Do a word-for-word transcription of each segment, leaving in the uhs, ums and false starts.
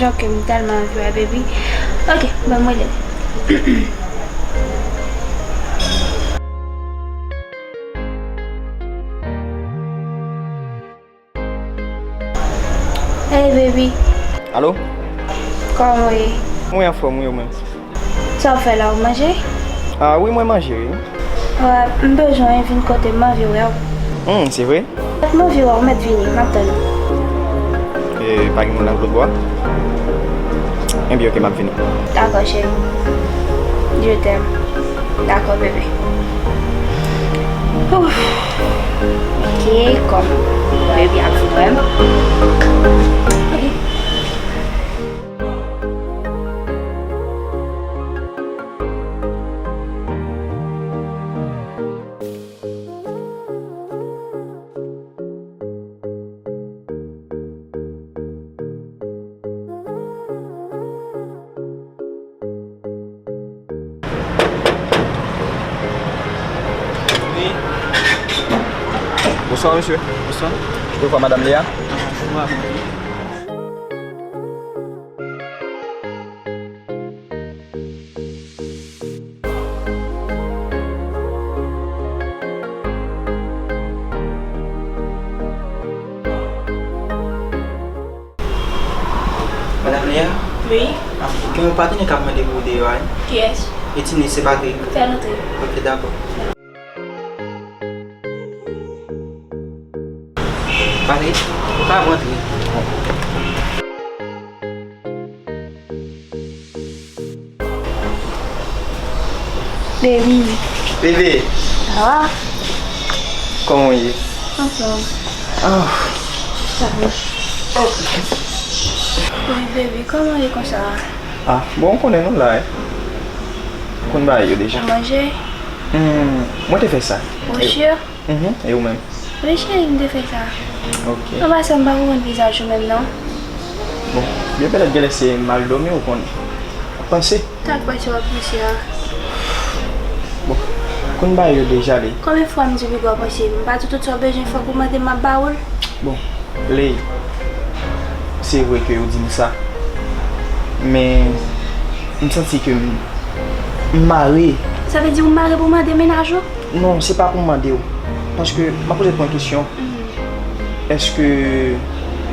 Ok, m tèlman anvi wè baby. Ok, ban m rele l. Hey baby. Alo? Kòman w ye? Mwen anfòm wi, ou menm? Sa w fè la, ou manje? Ah wi, mwen manje wi. Wè, m bezwen vin kote m, m anvi wè w. Hmm, se vre? Mèt m anvi wè w, mèt vini, m ap tann ou. E, pa gen moun nan lòt bò a? Enben, ok, m ap vini. Dakò, cheri. Je t'aime. Dakò, bebe. Ouf. Ok, kòm bebe ap vin wè m. Ok. Bonswa, mesye. Bonswa. Je peux voir Madame Léa? Bonswa. Madame Léa? Wi? Ah, gen yon patnè k ap mande pou ou deyò a, wi. Kiyès? Etinis, se pa gri. Fè l antre. Ok, dakò. Patnè, ou ka rantre. Baby. Bebe. Sa va? Kòman w ye? Anfòm. Ah. Sa va. Oh. Wi, baby, kòman w ye konsa? Ah, bon, ou konnen nou la, eh. Ou konn bagay yo deja. Ou manje? Hmm, mwen te fè sa. Ou sure? Mhm, e ou menm? Wi, cheri, m te fè sa. Ok. An pasan, m pa konprann vizaj ou menm, non. Bon, byen petèt genlè se mal dòmi ou konn ap panse. Sa k pase w ap panse a? Bon, konn bagay yo deja, Ley. Konbyen fwa m di w piga w panse? M pa di w tout sa w bezwen fòk ou mande m, m ap ba ou l? Bon, Ley, se vre ke ou di m sa, men m santi ke m, m mare. Sa vle di ou mare pou w mande mennaj ou? Non, se pa pou m mande w. Paske m ap poze tèt mwen kesyon, èske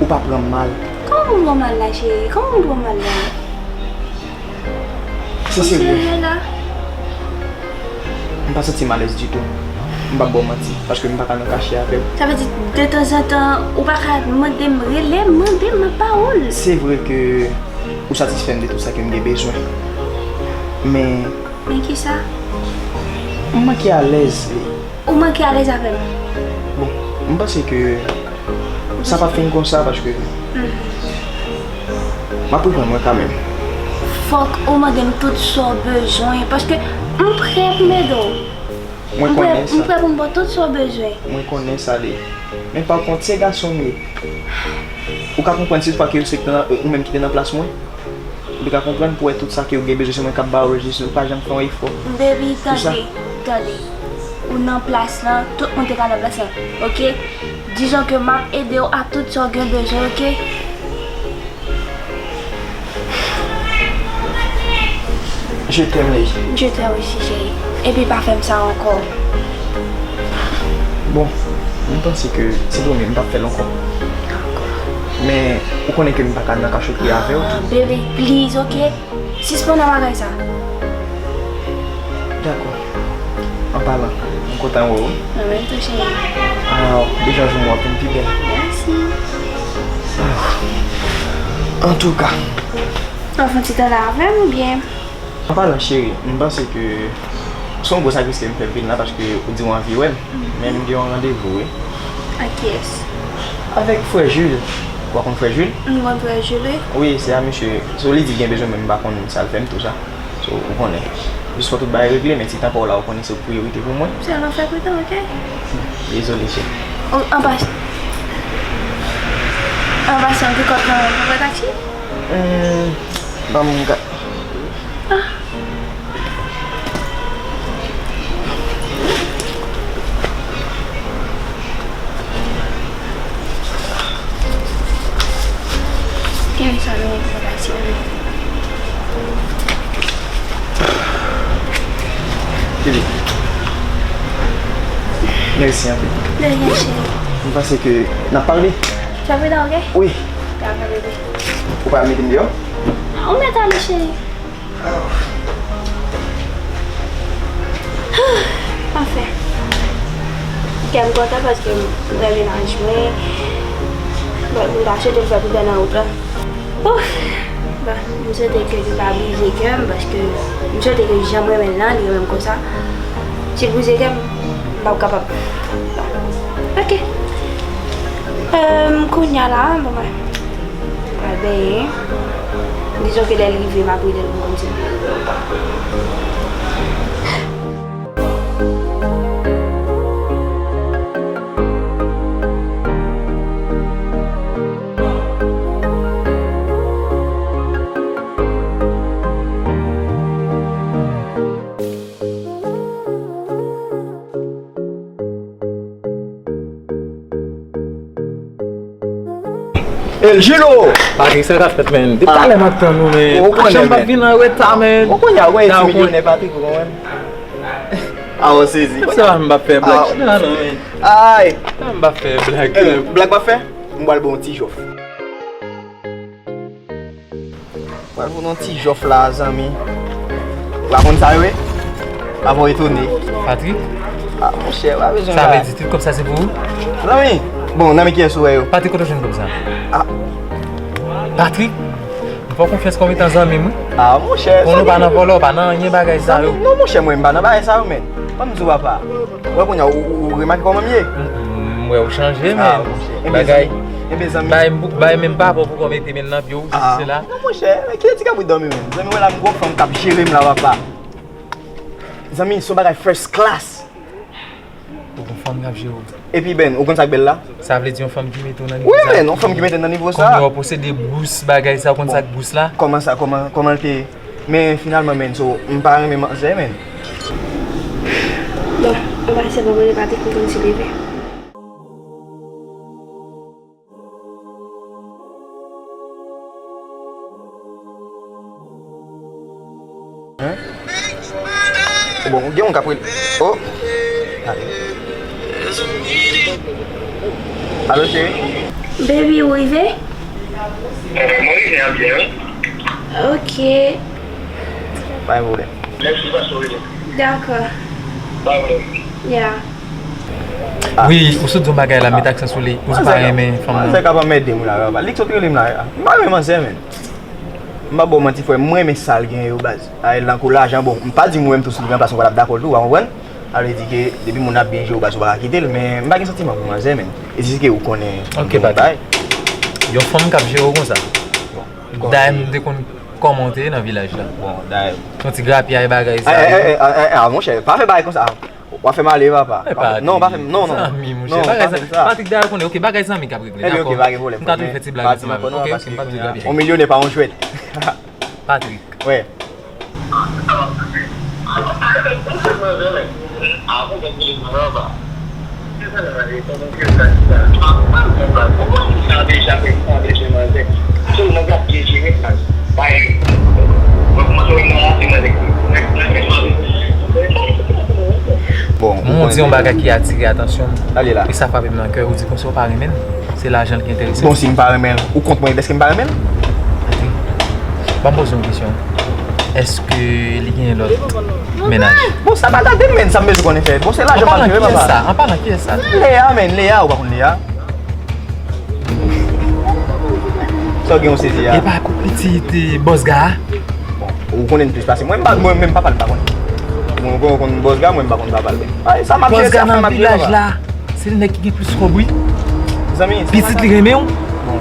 ou pa pran m mal? Kòman pou m pran w mal la, cheri? Kòman pou m pran w mal la? Ou serye la? M pa santi m alèz ditou. M p ap ba w manti, paske m pa ka nan kache avè w. Sa vle di, detanzantan, ou pa ka mande m, rele m, mande m, m ap ba ou l. Se vre ke ou satisfè m de tout sa ke m gen bezwen. Men, Men kisa? M manke alèz. Ou manke alèz avè m? Bon, m panse ke sa p ap fin konsa paske m ap reprann mwen kanmenm. Fòk ou mande m tout sa w bezwen, paske m prè pou m ede w. Mwen konnen sa. M prè pou m ba w tout sa w bezwen. Mwen konnen sa, Ley. Men pa kont, se gason m ye. Ou ka konprann si toutfwa ke se ou menm ki te nan plas mwen? Ou te ka konprann pou wè tout sa ke ou gen bezwen se mwen k ap ba ou l, jis ou pa janm fè yon efò. Baby, tande, tande. Ou nan plas lan, tout moun te ka nan plas lan, oke? Dizon ke m ap ede w ak tout sa w gen bezwen, oke? Je t'aime, Ley. Je t'aime aussi, chérie. Epi pa fè m sa ankò. Bon, m panse ke se pou mwen, m p ap fè l ankò. Men, ou konnen ke m pa ka nan kachotri avè w tou. Ah, bebe, please, oke? Sispann nan bagay sa. Dakò. An palan, m kontan wè w wi. Mwen menm tou, cheri. Ah, deja jou mwen ap vin pi bèl. Mèsi. Ah. Antouka. W ap fè yon ti tan la avè m oubyen? An palan, cheri, m panse ke se yon gwo sakrifis ke m fè vin la paske ou di w anvi wè m. Men m gen yon randevou, wi. Ak kiyès? Avèk frè Jules. Ou pa konn frè Jules? M konn frè Jules, wi. Wi, se a misye. So, li di l gen bezwen, men m pa konn sa l fè m tou sa. So, ou konnen. Jis fò tout bagay regle, men ti tan pa w la, ou konnen se yon priyorite pou mwen. Sèlman fè prudan, oke? Dezole, cheri. O, an pas-, an pasan, ou gen kòb nan men w pou pran taksi? Hmm, ban m gad. Ah. Kenbe sa, men, pou pran taksi. Baby. Mèsi anpil. De rien, cheri. M panse ke n ap pale. Tu as pris la, ok? Wi. Dakò, bebe. Ou pa mete m deyò? Ou mèt ale, cheri. Anfen. Kè m kontan paske m wè mennaj mwen. Bon, m ta swete l fè pwoblèm nan wout la. Ouf! Bon, m swete ke li pa brize kè m, paske m swete ke jan m renmen l lan, li renmen m konsa. Si l brize kè m, m p ap kapab. Bon. Ok. Euh, kounye a la, bon, mwen pral benyen. Dizon ke lè l rive, m ap rele l pou kontinye. El Gino! Patrick, sa k ap fèt, men? Depi talè m ap tann ou, men. Ou konnen, men. Ou konnen a wè ti milyonè Patrick, ou konprann? A, ou sezi. Sa m p ap fè blag. Ay! Sa m p ap fè blag. Blag m ap fè? M pral ba w yon ti jòf. Pral pou nou ti jòf la, zanmi. Ou pa konn sa yo ye? Avan w etone. Patrick? Ah, monchè, ou pa bezwen. Sa vle di tout kòb sa se pou ou? Zanmi, bon, nan men kiyès ou wè yo? Patrick, kote w jwenn kòb sa? Ah. Patrick, m fè w konfyans kòm etan zanmi m, wi. Ah, monchè, zanmi. Konnen w pa nan vòlò, w pa nan anyen bagay sa yo. Non, monchè, mwen, m pa nan bagay sa yo, men. Ban m di w, papa. Ou wè kounye a, ou, ou, ou remake kòman m ye? M wè ou chanje, men. Ah, monchè. Enben, bagay, zanmi, enben, zanmi. Bay m pou, bay menm pa pou, pou kò mete men nan pye w, si se la. Non, monchè, men ki ti kabrit dòmi menm? Zanmi, wè la, m gon fanm k ap jere m la, papa. Zanmi, se yon bagay first class. Ou gon fanm k ap jere w. Epi, Ben, ou konn sa k bèl la? Sa vle di yon fanm ki mete w nan nivo sa? Wi, men, yon fanm ki mete m nan nivo sa. Kounye a w posede bous bagay sa, ou konn sa k bous la? Kòman sa, kòman, kòman l te ye? Men finalman, men, so, m pa renmen manzè, men. Bon, anba se bon, mwen pati pou konn si bebe. Hein? Bon, gen yon k ap rele. Oh! Alo, cheri? Baby, ou rive? Mwen rive an byen, wi. Ok. Pa gen pwoblèm. Mèsi paske w rive. Dakò. Pa gen pwoblèm. Yeah. Wi, ou sot di yon bagay la, met aksan sou li. Ou di pa renmen fanm nan. Manzè k ap anmède m la, papa. Li k sot rele m la. M pa renmen manzè, men. M pa ba w manti, frè m, mwen renmen sa l gen yo, baz. Ay, lan kou lajan, bon, m pa di mwen menm tou si l gen plas, mwen pa t ap dakò l tou, w a konprann? Sa vle di ke depi moun ap byen jere w, baz, ou pa ka kite l, men m pa gen santiman pou manzè, men. E si se ke ou konnen. Ok, pa bay. Yon fanm k ap jere w konsa. Dayè m te konn kòman w te ye nan vilaj la. Bon, dayè. Yon ti grapyay bagay sa yo. Ah, monchè, pa fè bagay konsa. W ap fè m ale, papa. Non, pa fè m, non, non. Zanmi, monchè. Non, pa fè m sa. Patrick, dayè konnen, ok, bagay zanmi k ap regle, dakò? Ebyen, ok, pa gen pwoblèm. M ta tou fè ti blag ansanm avè w, ok? M p ap di w grapyay. Yon milyonè pa yon jwèt. Patrick. Wè. Bon, ou di yon bagay ki atire atansyon m. E sa frape m nan kè, ou di konsa w pa renmen l. Se lajan l ki enterese w. Bon, si m pa renmen l, ou kont mwen dèske m pa renmen l? Ban m poze yon kesyon. Èske li gen lòt mennaj? Bon, sa pa gade m, men, sa m bezwen konnen fè. Bon, se lajan m ap jere, papa. An palan, kiyès sa? An palan, kiyès sa? Lea, men, Lea, ou pa konn Lea? Sa w gen w sezi a? E pa pitit, e, bòs ga a? Bon, ou konnen plis pase mwen, m pa, mwen menm papa l m pa konnen. Mwen, mwen konn bòs ga, mwen m pa konn papa l menm. Ay, sa m ap jere, se afè m ap jere, papa. Bòs ga nan vilaj la, se li nèg ki gen plis kòb, wi. Zanmi, pitit li renmen w? Bon,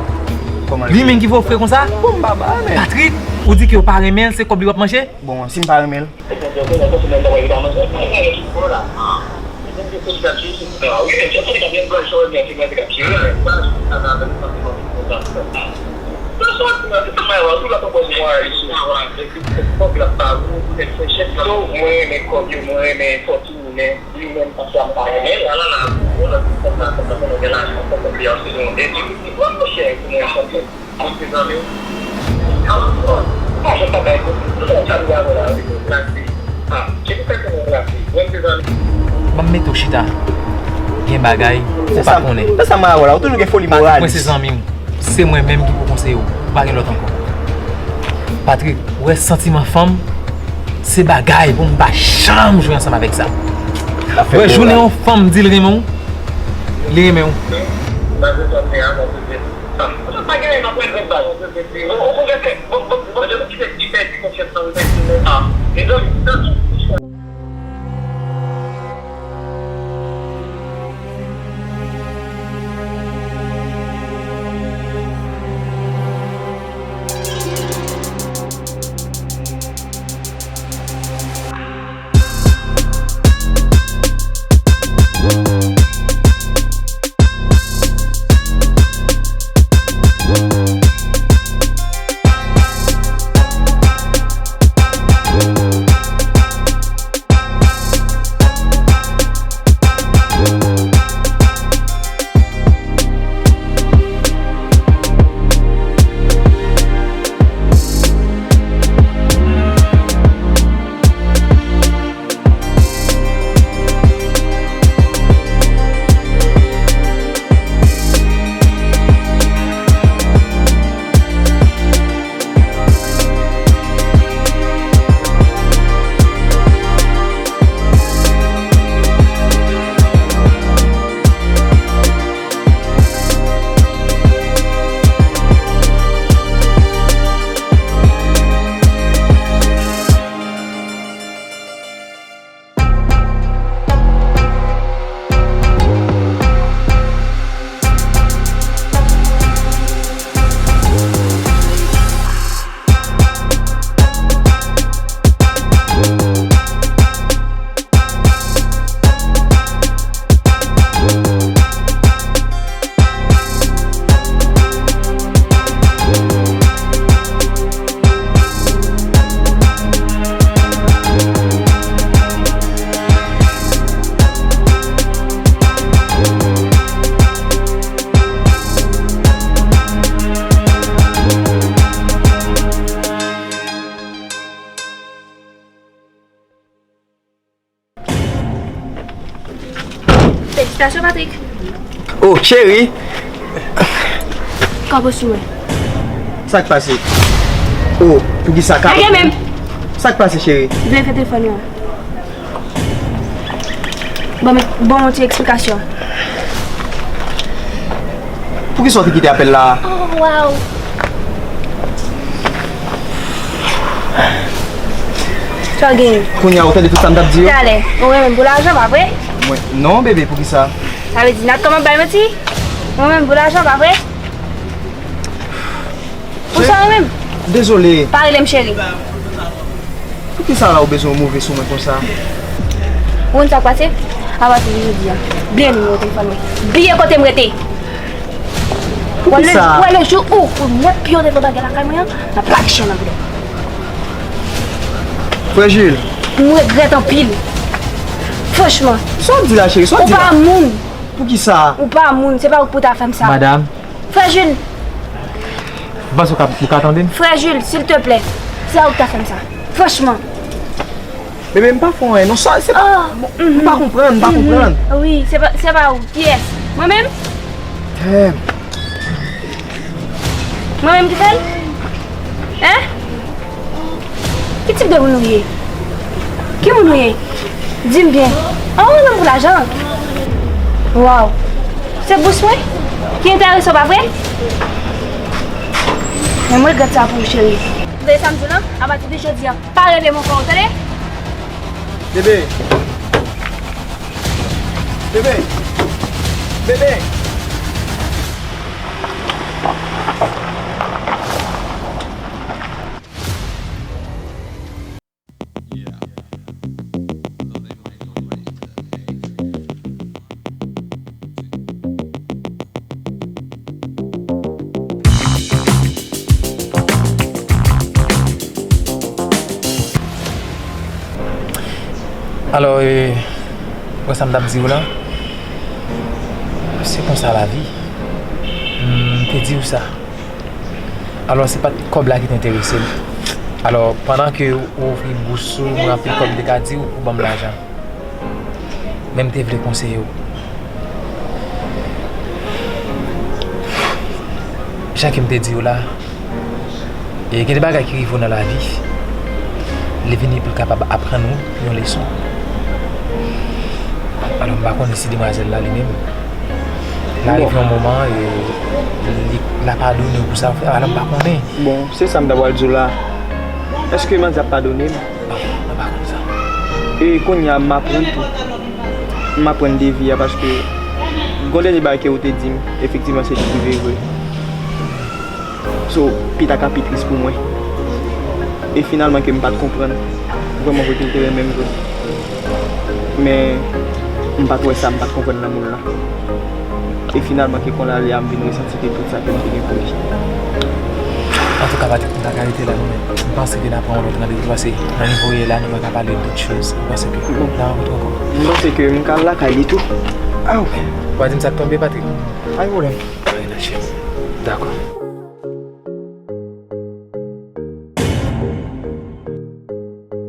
kòman li? Li menm ki voye w fre konsa? Bon, m pa ba, men. Patrick, ou di ke w pa renmen l, se kòb li w ap manje? Bon, si m pa renmen l? Ban m mete w chita. Gen bagay ou pa konnen. Nan sa m avè w la, ou toujou gen foli moral. Patrick, mwen se zanmi w. Se mwen menm ki pou konseye w. Ou pa gen lòt ankò. Patrick, ou wè santiman fanm, se bagay pou m pa janm jwe ansanm avèk sa. Ou wè jounen yon fanm di l renmen w, li renmen w. Felisitasyon, Patrick. Oh, cheri. Kòb ou sou mwen. Sa k pase? Oh, poukisa ka... Lage men m! Sa k pase, cheri? Vin fè telefòn nan. Bon, men, bon, yon ti eksplikasyon. Poukisa w te kite apèl la? Oh, wow. Sa w genyen? Kounye a, ou tande tout sa m t ap di yo? Talè, ou renmen m pou lajan, pa vre? Mwen, non, bebe, poukisa? Sa vle di, n ap kòmanse bay manti? Ou renmen m pou lajan, pa vre? Ou sa renmen m? Dezole. Pa rele m cheri. Poukisa la ou bezwen move sou mwen konsa? Ou konn sa k pase? Apati de jodi a, bliye nimewo telefòn mwen. Bliye kote m rete. Poukisa? Wè le, wè le jou ou, ou mèt piye w devan bagay lakay mwen an, n ap lage chen nan bouda. Frè Jules. M regrèt anpil. Franchman. Sa w ap di la, cheri? Sa w ap di la? Ou pa moun. Poukisa? Ou pa moun. Se pa ou k pou ta fè m sa. Madanm. Frè Jules. Ou panse ou ka, ou ka tande m? Frè Jules, silteplè. Se pa ou k ta fè m sa. Franchman. Bebe, m pa fè w anyen. Non, sa, se pa, m pa konprann, m pa konprann. Wi, se pa, se pa ou. Kiyès? Mwen menm? Damn. Mwen menm ki fè l? Hein? Ki tip de moun ou ye? Ki moun ou ye? Di m byen. An, ou renmen m pou lajan? Waw. Se bous mwen ki enterese w, pa vre? Men mwen regrèt sa pou ou, cheri. Tande sa m di w lan, apati de jodi a, pa rele m ankò, tande? Bebe. Bebe. Bebe. Alò, e, wè sa m t ap di w lan? Se konsa lavi. M te di w sa. Alò, se pa t kòb la ki te enterese m. Alò, pandan ke ou ouvri bouch ou, mwen anpil kòb m te ka di w pou ban m lajan. Men m te vle konseye w. Jan ke m te di w la, e gen de bagay ki rive w nan lavi, li vini pou l kapab aprann ou yon leson. Alò, m pa konnen si demwazèl la li menm, l a rive yon moman, e, li, l a padone w pou sa w fè. Alò, m pa konnen. Bon, se sa m ta pral di w la. Èske manzè ap padone m? Bon, mwen pa konn sa. E kounye a, m aprann tou. M aprann de vi a, paske gon dènye bagay ke ou te di m, efektivman, se li ki rive vre. So, pita ka pi tris pou mwen. E finalman ke m pa t konprann vrèman ke l te renmen m vre. Men, m pa t wè sa, m pa t konprann lanmou l lan. E finalman, ke konn ale a, m vin resanti ke tout sa ke m te gen pou li. Antouka, Patrick, m ta ka rete la, non, men m panse ke n a pran yon lòt randevou, paske nan nivo ye la, nou pa ka pale de tout choz. M panse ke n a rankontre ankò. M panse ke m ka al lakay li tou. Aw! Ou pa di m sa k tonbe, Patrick? Pa gen pwoblèm. Alright, cheri. Dakò.